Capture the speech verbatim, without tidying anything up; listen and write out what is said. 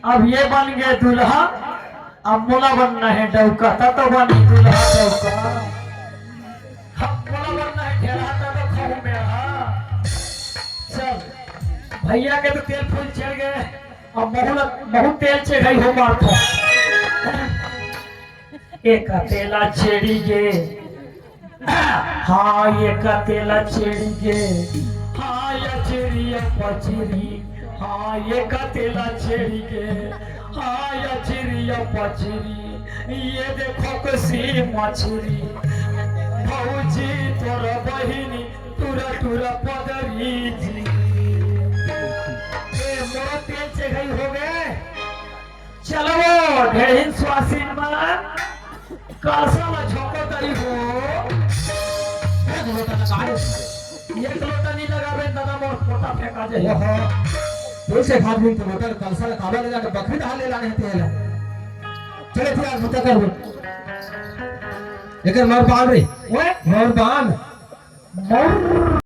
अब ये बन गए दूल्हा, अब मोला बनना है डौका, तब तो बनी दूल्हा डौका। अब मोला बनना है ढेरहा, तब तो खाऊं मेढ़ा। चल, भैया के तो तेल फूल चढ़ गए, अब बहुत बहुत तेल चढ़ाई हो मार को। एक तेला छेड़ी गे, हाँ, एक तेला छेड़ी गे, हाँ, या छेड़िया पछेड़ी, हाँ, एक तेला छेड़ी गे, हाँ, या छेड़िया पछेड़ी, ये देखो कसी मछरी, भौजी तोर बहिनी टुरा टुरा पदरी जी। ए, मोर तेल चढ़ाई हो गए। चलो, ढेरहिन सुवासिन मन, कलसा ला झोंको तरी हो। एक लोटा लगा दे। एक लोटा नहीं लगाबे दादा, मोर पोटा फेंका जाए। ओहो, तुलसी खाद में तो लोटा कलसा ला काबा ले जाके बकरी दहा ले लाने हैं तेला। चले फिर आज होता कर दो। एकर मौर बांध रे। ओए? मौर बांध। मौर।